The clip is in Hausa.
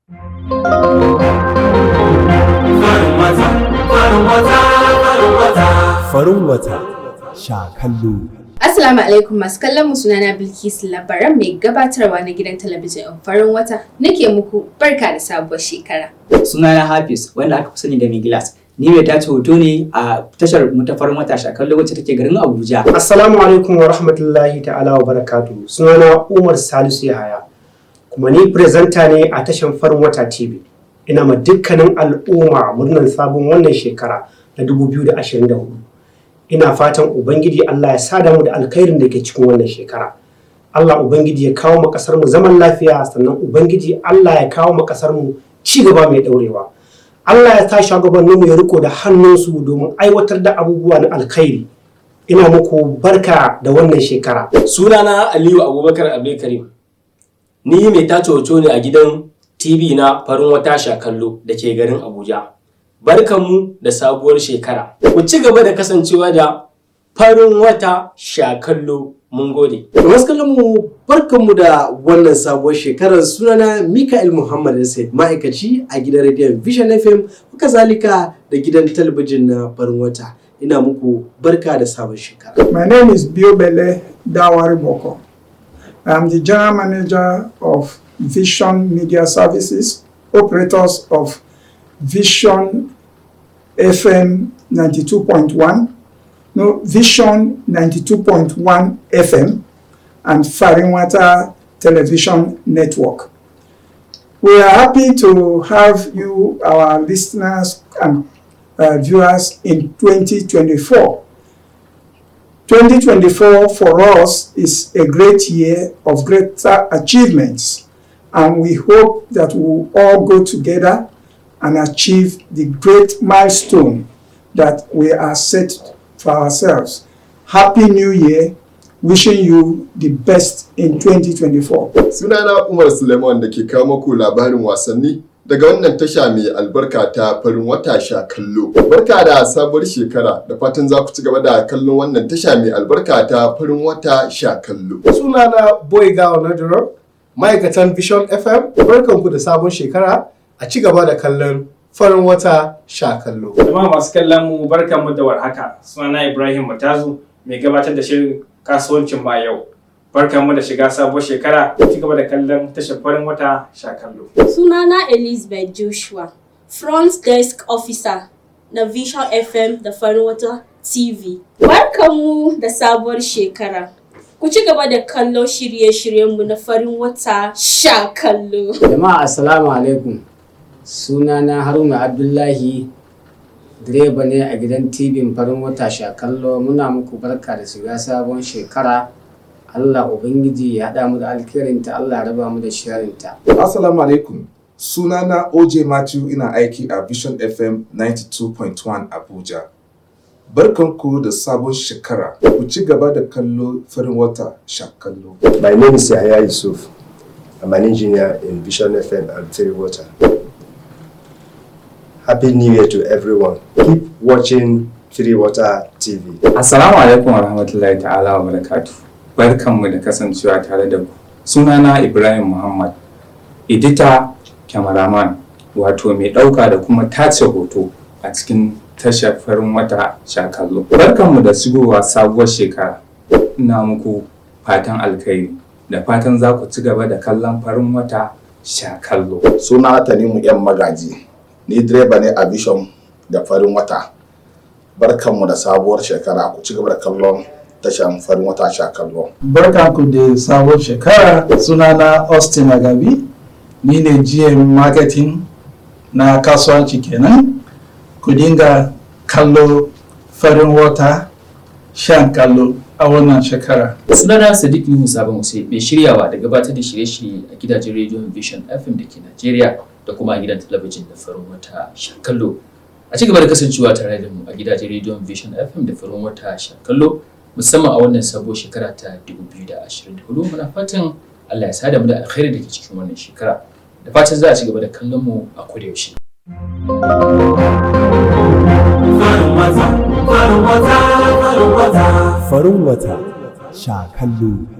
Farin wata, farin wata, farin wata. Farin wata sha kallo. Assalamu alaikum masu kallon mu, sunana Bilkisu Labaran, mai gabatarwa na gidan talabijin ɗin Farin Wata, nake muku barka da sabuwar shekara. Sunana Hafiz, wanda aka fi sani da mai gilas. Ni mai tace hoto ne a tashar mu ta Farin Wata Shakallo, wacce take garin Abuja. Assalamu alaikum wa rahmatullahi ta'ala wa barakatu. Sunana Umar Salisu Yahaya. Kuma ni presenter ne a tashan Farin Wata TV. Ina ma dukkanin al'umma murnar sabon wannan shekara na 2024. Ina fatan Ubangiji Allah ya sada mu da alkhairin da ke cikin wannan shekara. Allah Ubangiji ya kawo mu kasar mu zaman lafiya, sannan Ubangiji Allah ya kawo mu kasar mu ci gaba mai daurewa. Allah ya sa shugabanninmu ya riko da hannunsu domin aiwatar da abubuwa na alkhairi. Ina muku barka da wannan shekara. Sunana Aliyu Abubakar Abdulkarim. Ni mai tace hoto ne a gidan TV na Farin Wata Shakallo da ke garin Abuja. Barkanmu da sabuwar shekara. Ku ci gaba da kasancewa da Farin Wata Shakallo. Mun gode. Masu kallon mu, barkanmu da wannan sabuwar shekarar. Sunana Mikael Muhammad Said, ma'aikaci a gidan rediyon Vision FM, kazalika da gidan talabijin na Farin Wata. Ina muku barka da sabon shekara. My name is Biobele Dawari Boko. I am the general manager of Vision Media Services, operators of Vision FM 92.1, no, Vision 92.1 FM and Farinwata Television Network. We are happy to have you, our listeners and viewers, in 2024. 2024 for us is a great year of greater achievements, and we hope that we will all go together and achieve the great milestone that we are set for ourselves. Happy New Year, wishing you the best in 2024. Sunana Umar Suleiman da ke kawo muku labarin wasanni daga wannan tasha mai albarka ta Farin Wata Sha Kallo. Barka da sabuwar shekara, da fatan za ku ci gaba da kallon wannan tasha mai albarka ta Farin Wata Sha Kallo. Sunana Boyga Onaduro, ma'aikatan Vision FM, barkanku da sabon shekara, a ci gaba da kallon Farin Wata Sha Kallo. Jama'a masu kallon mu, barkanmu da warhaka. Sunana Ibrahim Matazu, mai gabatar da shirin Kasuwancin Ma Yau. Barkanmu da shiga sabuwar shekara, ci gaba da kallon tashar Farin Wata Sha Kallo. Sunana Elizabeth Joshua, Front Desk Officer na Vision FM da Farin Wata TV. Barkanmu da sabuwar shekara. Ku ci gaba da kallon shirye-shiryenmu na Farin Wata Sha Kallo. Jama'a, assalamu alaikum. Sunana Haruna Abdullahi, direba ne a gidan TV Farin Wata Sha Kallo. Muna muku barka da shiga sabon shekara. Allah Ubangiji ya haɗa mu da alkhairinta, Allah ya raba mu da sharrinta. Assalamu alaikum. Sunana OJ Matthew, ina aiki a Vision FM 92.1 Abuja. Barkanku da sabon shekara. Ku ci gaba da kallo Farin Wata Sha Kallo. My name is Yahya Yusuf. I'm an engineer in Vision FM and Farin Wata. Happy New Year to everyone. Keep watching Farin Wata TV. Assalamu alaikum wa rahmatullahi ta'ala wa barakatuh. Barkanmu da kasancewa tare da ku. Sunana Ibrahim Muhammad, editor cameraman, wato mai ɗauka da kuma tace hoto a cikin tashar Farin Wata Sha Kallo. Barkanmu da shigowa sabuwar shekara. Ina muku fatan alkhairi da fatan za ku ci gaba da kallon Farin Wata Sha Kallo. Suna Tanimu Yan Magaji, ni direba ne a Vision da Farin Wata. Barkanmu da sabuwar shekara, ku ci gaba da kallon tashan Farin Wata Sha Kallo. Barkanku da sabon shekara. Sunana Austin Agabi, ni ne GM marketing na kasuwanci kenan. Ku dinga kallo Farin Wata Shan Kallo a wannan shekara. Sunana Sadiq Nuhu Sabon Hussein, mai shiryawa da gabatar da shirye-shirye a gidajen rediyon Vision FM da ke Najeriya da kuma a gidan talabijin da Farin Wata Sha Kallo. A ci gaba da kasancewa tare da mu a gidajen rediyon Vision FM da Farin Wata Sha Kallo, musamman a wannan sabuwar shekara ta 2024. Muna fatan Allah ya sada mu da alkhairi da ke cikin wannan shekara. Da fatan za a ci gaba da kallon mu a koda yaushe. Farin wata, farin wata, farin wata. Farin Wata Sha Kallo.